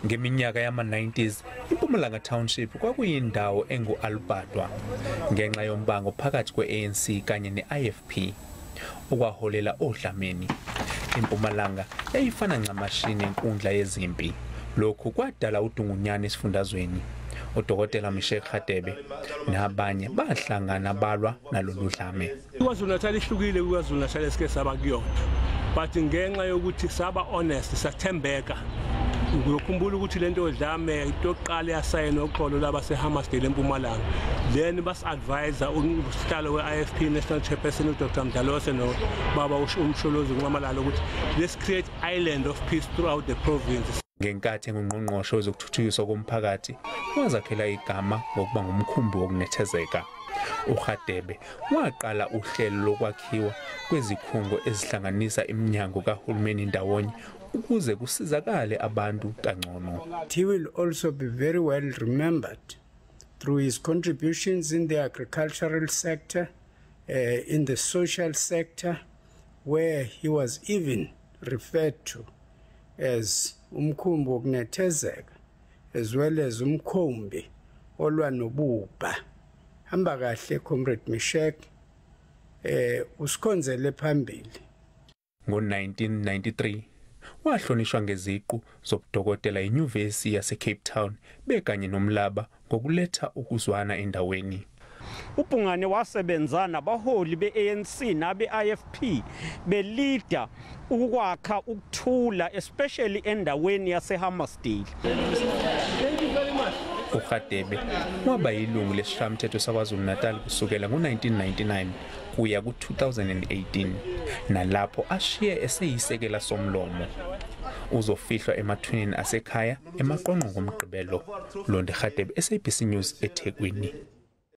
Ngeminyaka yama-90s, iMpumalanga Township kwakuyindawo engu-Alubhadwa ngenxa yombango phakathi kwe-ANC kanye ne-IFP okwaholela odlameni. IMpumalanga yayifana ncamashi nenkundla yezimpi. Lokhu kwadala udungunyane esifundazweni. Udokotela Misheck Radebe nabanye bahlangana balwa nalolu dlame. IKwaZulu Natal ihlukile kwiKwaZulu Natal esike saba kuyona, but ngenxa yokuthi saba honest, sathembeka. Ngiyokhumbula ukuthi lento yodlame into yokuqala yasayina uxolo labaseHammarsdale eMpumalanga. Then basi-advise usihlalo we-IFP National Chairperson uDr Mdlalose nobaba uMsholozi uNxamalala ukuthi let's create island of peace throughout the province. Ngenkathi engungqongqoshe wezokuthuthukiswa komphakathi, wazakhela igama ngokuba ngumkhumbi wokunethezeka. URadebe waqala uhlelo lokwakhiwa kwezikhungo ezihlanganisa iminyango kahulumeni ndawonye ukuze kusizakale abantu kangcono. He will also be very well remembered through his contributions in the agricultural sector, in the social sector, where he was even referred to as umkhumbi wokunethezeka, as well as umkhumbi olwa nobubha. Hamba kahle Comrade Misheck, usikhonzele phambili. Ngo-1993 wahlonishwa ngeziqu zobudokotela eNyuvesi yase-Cape Town bekanye noMlaba ngokuletha ukuzwana endaweni. UBhungane wasebenza nabaholi be-ANC nabe-IFP belida ukwakha ukuthula, especially endaweni yaseHammarsdale. URadebe waba yilungu lesishayamthetho saKwaZulu-Natal kusukela ngo-1999 kuya ku-2018, nalapho ashiye eseyisekela somlomo. Uzofihlwa emathuneni asekhaya eMaqongqo ngoMgqibelo. Londe Radebe, SABC News, eThekwini.